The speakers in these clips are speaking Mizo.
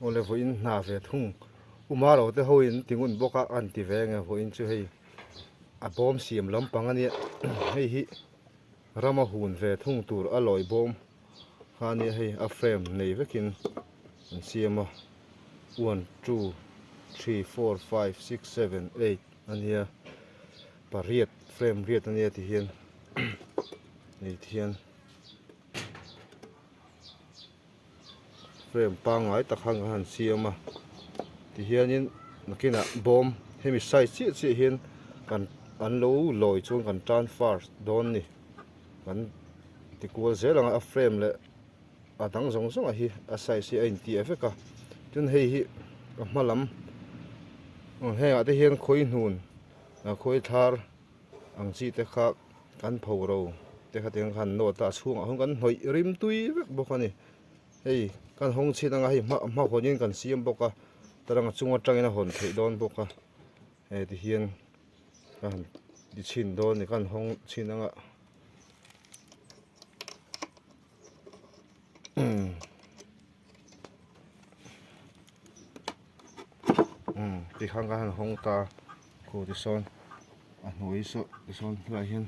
Awle vawiin hna ve thung Uma ro te ho in ti ngun bawk a an ti ve nge vawiin chu hei a bawm siam lampang a nia hei hi rama hun ve thung tur a lawi bawm kha a nia hei a frame nei vekin an siam a one two three four five six seven eight a nia pariat frame riat a nia tihian hei tihian. Frame pangngai tak khan kan han siam a tihianin nakinah bawm hemi size chiah chiah hian kan an lo lawi chuan kan tan first dawn ni kan ti kual zel ang a a frame leh a dang zawng zawng ah hi a size hi a intiah vek a tin hei hi a hma lam hengah te hian khawi hnun khawi thar ang chi te kha kan pho ro te kha tiang khan nawt a a chhungah hawn kan hnawih rim tui vek bawk a ni hei kan hawng chhin anga hei hma hma hawnin kan siam bawk a tarang a chung atangin a hawn theih dawn bawk a hei ti hian ka han ti chhin dawn a ni ka han hawng chhin anga umm tikhan ka han hawng ta khaw tisawn a hnuai saw tisawn helaiah hian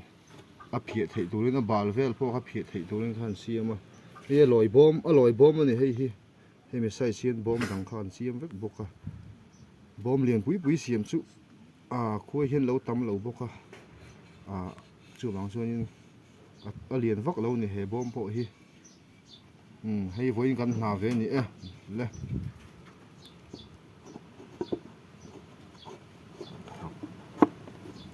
a phiah theih turin a bal vel pawh kha phiah theih turin kha an siam a hei a lawi bawm a lawi bawm a ni hei hi hemi size hian bawm dang kha an siam vek bawk a bawm lian pui pui siam chu ah khuai hian lo tam lo bawk a ah chuvang chuanin a lian vak lo a ni he bawm pawh hi. Umm hei vawiin kan hna ve a ni e le.